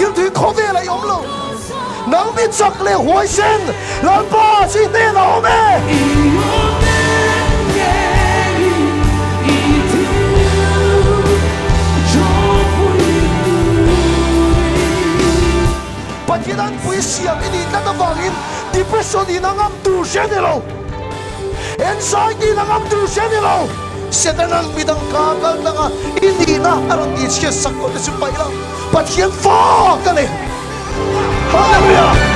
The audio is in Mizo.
Pathian tui khawvelah i awm lo. Nang mi chak leh huaisen Lalpa chu i hnenah a awm e. Pathian an pui siam i nih tlat avangin depression in a ngam tur hre ni lo. Anxiety in a ngam tur hre ni lo. Setanan midang ka kal danga i nihna a rawn tihchhiat sak loh te chu paih la, Pathian fa ka ni. Hallelujah!